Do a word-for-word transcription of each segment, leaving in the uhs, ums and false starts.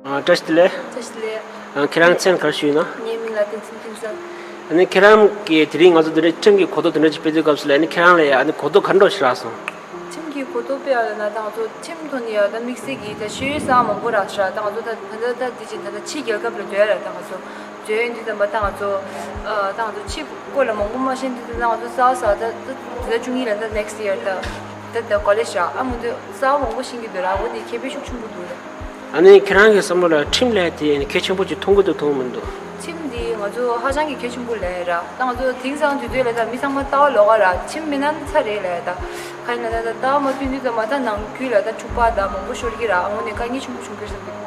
ཨ། བཀྲ་ཤིས་བདེ་ལེགས། བཀྲ་ཤིས་བདེ་ལེགས། ཨ། ཁྱེད་རང་མཚན་ག་རེ་ཞུ་ཡིན་ན། ངའི་མིང་ལ་བསྟན་འཛིན་ཕུན་ཚོགས། ཨ་ནི་ཁྱེད་རང་གིས་དེ་རིང་ང་ཚོ་འདི་འདྲའི་ཁྲིམས་ཀྱི་གོ་རྟོགས་དེ་འདྲ་ཅིག་སྤེལ་དུས་སྐབས་སུ་ལ། ཨ་ནི་ཁྱེད་རང་ལ་ཡ་ཨ་ནི་གོ་རྟོགས་ག་འདྲ་ཞིག་རག་སོང་། ཁྲིམས་ཀྱི་གོ་རྟོགས་སྤེལ་ཡ་ལ་ན། ད་ང་ཚོ་ཁྲིམས་ཐོག་ནས་ཡ་ད་དམིགས་བསལ་གྱི་ད་ཤེས་ཡོན་གསར་མང་པོ་རག་ཤག་ད་ང་ཚོ་ད་ད་ད་ད་དེ་བཞིན་ད་ད་ཕྱི་རྒྱལ་ཁབ་ལ་སྡོད་ཡ་ལ་ད་ང་ཚོ་སྡོད་ཡོང་དུས་ཙམ་པ་ད་ང་ཚོ་ཨ་ད་ང་ཚོ་ཕྱི་སྐོར་ལ་མང་པོ་མ་ཤེས་དུས་ད་ང་ཚོ་གསར་གསར་ད་ད་ད་བཅུ་གཉིས་ལ་ད་next year ད་ད་ད་college རག་ཨ་མོ་དུས་གསར་མང་པོ་ཤེས་ཀྱི་འདུག་ར། འོ་དེ་ཁེ་ཕན་ཤུགས་ཆེན་པོ་འདུག་ར། ཨ་ནི་ཁྱེད་རང་གི་བསམ་བློ་ལ་ཁྲིམས་ལབ་དེ་གལ་ཆེན་པོ་ཅིག་མཐོང་གི་འདུག་མཐོང་མི་འདུག་ཁྲིམས་འདི་ང་ཚོ་ཧ་ཅང་གི་གལ་ཆེན་པོ་ལབ་ཡ་ར། ད་ང་ཚོ་དེང་སང་དུས་ཚོད་ལ་ད་མི་ཚང་མ་ལྟ་བ་ལོག་ག་ར། ཁྲིམས་མེད་ན་ནི་ཚར་རེད་ལབ་ཡ་ད། གང་ཡིན་ན་ད་ད་ལྟ་མ་ཕུད་དུས་ད་མ་ད་ནང་ཁུལ་ལ་ད་འཁྲུག་པ་ད་མང་པོ་ཤོར་གི་ར། ཨ་ངོ་ནས་དཀའ་ངལ་ཆེན་པོ་བྱུང་གི་རེད་བསམ་གི།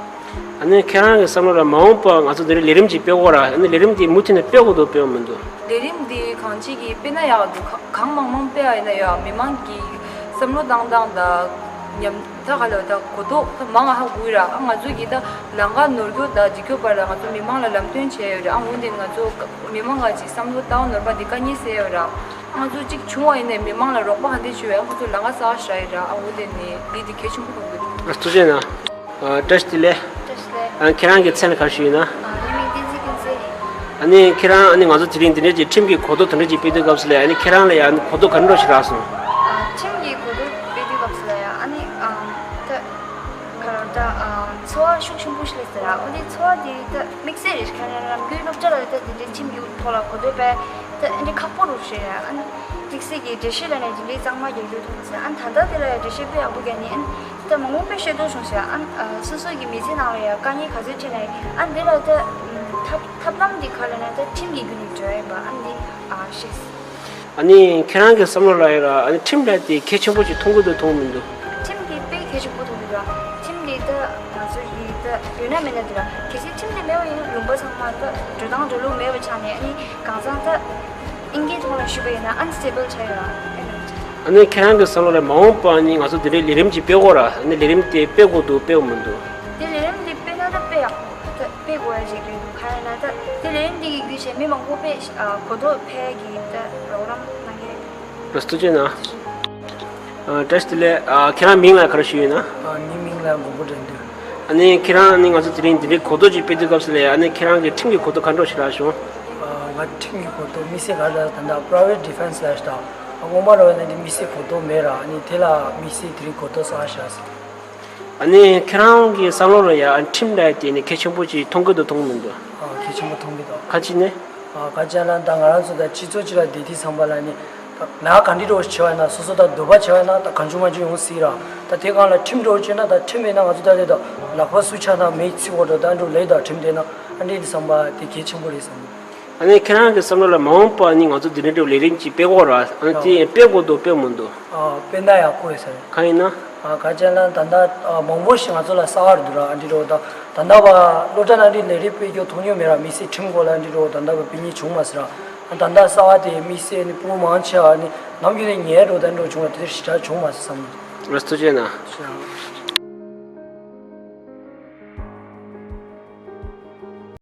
ཨ་ནི་ཁྱེད་རང་གི་བསམ་བློ་ལ་མ་འོངས་པ་ང་ཚོ་འདི་རིང་ལས་རིམ་ཅིག་སྤེལ་དགོས་ར། ཨ་ནི་ལས་རིམ་འདི་མུ་མཐུད་ནས་སྤེལ་དགོས་འདུག་སྤེལ་བ་མི་འདུག་ལས་རིམ་འདི་གང་ཅིག་གིས་སྤེལ་ན་ཡག་འདུག་གང་མང་མང་སྤེལ་བ་ཡིན་ན་ཡང་མི་མང་གི་བསམ་བློ་བཏང་སྟངས་དང་ཉམས་ད་ག་ལ་ད་གོ་རྟོགས་ད་མང་ང་ཧ་གོ་གི་ར། ཨ་ང་ཚོ་གི་ད་ལམ་ཁ་ནོར་སྐྱོ་ད་འདི་སྐྱོ་བར་ལ་ང་ཚོ་མི་མང་ལ་ལམ་སྟོན་བྱས་ཡོད་རེད། ཨ་འོན་ཏེ་ང་ཚོ་མི་མང་ག་ཅིག་བསམ་བློ་བཏང་ནོར་པ་འདི་དཀའ་ངལ་སེལ་ཡོད་ར། ཨ་ང་ཚོ་གཅིག་བྱུང་བ་ཡིན་ནའི་མི་མང་ལ་རོགས་པ་ག་འདྲས་བྱོས་ཨ་ང་ཚོ་ལམ་ཁ་གསར་བཞག་ཡོད་ར། ཨ་འོན་ཏེ་ནི་འདི་འདི་གལ་ཆེན་པོ་མཐོང་གི་འདུག་ཐུགས་རྗེ་གནང་། ཨ། བཀྲ་ཤིས་བདེ་ལེགས། བཀྲ་ཤིས་བདེ་ལེགས། ཨ། ཁྱེད་རང་གི་མཚན་ལ་ག་རེ་ཞུ་ཡིན་ན། ཨ། ངའི་མིང་བསྟན་འཛིན་ཀུན་གསལ་ཡིན། ཨ་ནི་ཁྱེད་རང་ཨ་ནི་ང་ཚོ་དེ་རིང་འདི་འདྲ་ཅིག་ཁྲིམས་ཀྱི་གོ་རྟོགས་དེ་འདྲ་ཅིག་སྤེལ་དུས་སྐབས་སུ་ལ་ཨ་ནི་ཁྱེད་རང་ལ་ཡ་ཨ་ནི་གོ་རྟོགས་ག་འདྲ་ཞིག་རག་སོང་། ཨ། ཁྲིམས་ཀྱི་གོ་རྟོགས་སྤེལ་དུས་སྐབས་སུ་ལ་ཡ་ཨ་ནི་ཨ་ད་ག་རེ་ད་ཨ་ཚོར་བ་ཤུགས་ཆེན་པོ་ཞིག་སླེབས་ཟེར་ར། འོ་དེ་ཚོར་བ་དེ་ད་དམིགས་བསལ་རེད། ག་རེ་ལབ་ན་རང་རྒྱུད་སློབ་གྲྭ་ལ་ད་དེ་འདྲའི་ཁྲིམས་ཀྱི་ཐོག་ལ་གོ་རྟོགས་སྤེལ་ད་ཨ་འདྲ་ཁག་པོ་རུ་རེད་ར། ཨ་ནི་དམིགས་བསལ་གྱི་འགྲེལ་བཤད་ལ་ནས་དེ་འདྲའི་གཙང་མ་རྒྱག་རྒྱུ་ཐུབ་མ་ཟེར། ཨ་ནི་ད་ལྟ་དེ་ལ་འགྲེལ་བཤད་དཔེ་ཡག་པོ་རྒྱག་ནི་ཨ་ནི། ད་མང་པོ་དཔེ་ཤེས་རྟོགས་བྱུང་ཟེར། ཨ་ཨ་སོ་སོ་གི་མི་ཚེ་ནང་ལ་ཡང་དཀའ་ངལ་ག་ཚོད་འཕྲད་ནའི་ཨ་འདི་ལ་ད་ཐབས་ཐབས་ལམ་འདི་ག་ལ་ན་ད་ཁྲིམས་ཀྱི་བརྒྱུད་ནས་འགྲོ་ཡ་ཡིན་པ་ཨ་འདི་ཨ་ཤེས། ཨ་ནི་ཁྱེད་རང་གི་བསམ་བློ་ལ་ཡོད་ར། ཨ་ནི་ཁྲིམས་ལ་དེ་གལ་ཆེན་པོ་ཞིག་མཐོང་གི་འདུག་མཐོང་མི་འདུག་ཁྲིམས་འདི་དཔེ་གལ་ཆེན་པོ་མཐོང་གི་འདུག་ཁྲིམས་འདི་ད་ང་ཚོ་གི་ད་ཡོད་ན་མེད་ན་འདི་ལ་གལ་སྲིད་ཁྲིམས་འདི་མེད་པ་ཡིན་ན་ལུང་པ་ཚང་མ་ད་འགྲོ་སྟངས་འགྲོ་ལུགས་མེད་པ་ཆགས་ནས་ཨ་ནི་གང་ཚང་ད། དབྱིན་སྐད་ཐོག་ལ་ཞུས་པ་ཡིན་ན་unstable ཆགས་ཡོད་ར། ཨ་ནི་ཁྱེད་རང་གི་བསམ་བློ་ལ་མ་འོངས་པ་ནི་ང་ཚོ་དེ་འདྲའི་ལས་རིམ་ཅིག་སྤེལ་དགོས་ར། ཨ་ནི་ལས་རིམ་དེ་སྤེལ་དགོས་འདུག་སྤེལ་དགོས་མི་འདུག་དེ་ལས་རིམ་འདི་སྤེལ་ན་ད་སྤེལ་ཡག་པོ་ད་སྤེལ་དགོས་ཡ་ཞིག་རེད་འདུག་ག་རེ་ན་ད་དེ་ལས་རིམ་འདི་གི་བརྒྱུད་བྱས་མི་མང་པོ་དཔེ་ཨ་གོ་རྟོགས་འཕེལ་གྱི་ད་རོགས་རམ་གནང་གི་རེད། ལགས་སོ་ཐུགས་རྗེ་གནང་། ཨ་བཀྲ་ཤིས་བདེ་ལེགས། ཨ་ཁྱེད་རང་མིང་ལ་ག་རེ་ཞུ་ཡིན་ན། ཨ་ངའི་མིང་ལ་མགོན་པོ་དགྲ་འདུལ། ཨ་ནི་ཁྱེད་རང་ནི་ང་ཚོ་དེ་རིང་འདི་འདྲའི་གོ་རྟོགས་ཅིག་སྤེལ་དུས་སྐབས་སུ་ལ་ཨ་ནི་ཁྱེད་རང་གི་ཁྲིམས་ཀྱི་གོ་རྟོགས་ག་འདྲ་ཞིག་རག་བྱུང་། ཨ་ང་ཁྲིམས་ཀྱི་གོ་རྟོགས་དམིགས་བསལ་ག་རེ་ད་ལྟ་private defence ལབ་ཤག་ཨ་དབུ་མ་ར་བའི་ནང་དེ་དམིགས་བསལ་གོ་རྟོགས་མེད་ར། ཨ་ནི་དེ་ལ་དམིགས་བསལ་དེ་རིང་གོ་རྟོགས་བསགས་ཤག་ཨ་ནི་ཁྱེད་རང་གི་བསམ་བློ་ལ་ཡ་ཨ་ཁྲིམས་ལ་དེ་ནི་གལ་ཆེན་པོ་ཅིག་མཐོང་གི་འདུག་མཐོང་མི་འདུག་ཨ་གལ་ཆེན་པོ་མཐོང་གི་འདུག་ཁ་ཅིག་ནི། ཨ་ག་ཅི་ལ་ད་ང་རང་ཚོ་ད་སྤྱི་ཚོགས་ཅིག་ལ་བསྡད་དུས་ཙམ་པ་ལ་ནི་ད་ལས་ཀ་ག་འདྲ་འདྲ་བོ་བྱེད་པ་ཡིན་ན་སོ་སོ་ད་འདོད་པ་བྱེད་པ་ཡིན་ན་ད་གང་བྱུང་མང་བྱུང་ཡོང་སྲིད་ར། ད་དེ་སྒང་ལ་ཁྲིམས་འདྲ་བོ་བྱས་ན་ད་ཁྲིམས་མེད་ན་ང་ཚོ་ད་ལྟ་ད་ལག་པ་སུ་ཆག་ན་མེ་ཚིག་གོ་འགྲོ་ད་འགྲོ་ལས་ད་ཁྲིམས་བསྡད་ན་ཨ་འདྲས་དུས་ཙམ་པ་དེ་གལ་ཆེན་པོ་རེད་བསམ་གི། ཨ་ནི་ཁྱེད་རང་གི་བསམ་བློ་ལ་མ་འོངས་པ་ནི་ང་ཚོ་འདི་འདྲ་འདྲ་བོ་ལས་རིམ་ཅིག་སྤེལ་དགོས་ར། ཨ་ནི་དེ་སྤེལ་དགོས་འདུག་སྤེལ་མི་འདུག་ཨ་དཔེར་ན་ཡག་པོ་ཡོད་ས་རེད། གང་ཡིན་ན། ཨ་ག་ཅི་ལ་ད་ལྟ་ཨ་མང་པོ་ཞིག་ང་ཚོ་ལ་གསར་པ་རེད་འདུག་ར། ཨ་འདྲ་འདྲ་བོ་ད་ད་ལྟ་བ་སློབ་གྲྭ་ནང་འདྲ་ལས་རིགས་སྤེལ་རྒྱུ་མཐོང་མྱོང་མེད་ར། དམིགས་བསལ་ཁྲིམས་སྐོར་ལ་ཨ་འདྲ་འདྲ་བོ་ད་ལྟ་བ་སྤེལ་མཁན་བྱུང་མ་སོང་ར། ཨ་ད་ལྟ་གསར་པ་དེ་དམིགས་བསལ་ནི་ཕྲུ་གུ་མང་ཆེ་བ་ནི་ནམ་རྒྱུན་ནས་ཉལ་འགྲོ་ད་འགྲོ་བྱུང་བ་དེ་ཞེ་དྲག་བྱུང་མ་སོང་བསམ་གི། ལགས་སོ་ཐུགས་རྗེ་གནང་། ཞེས།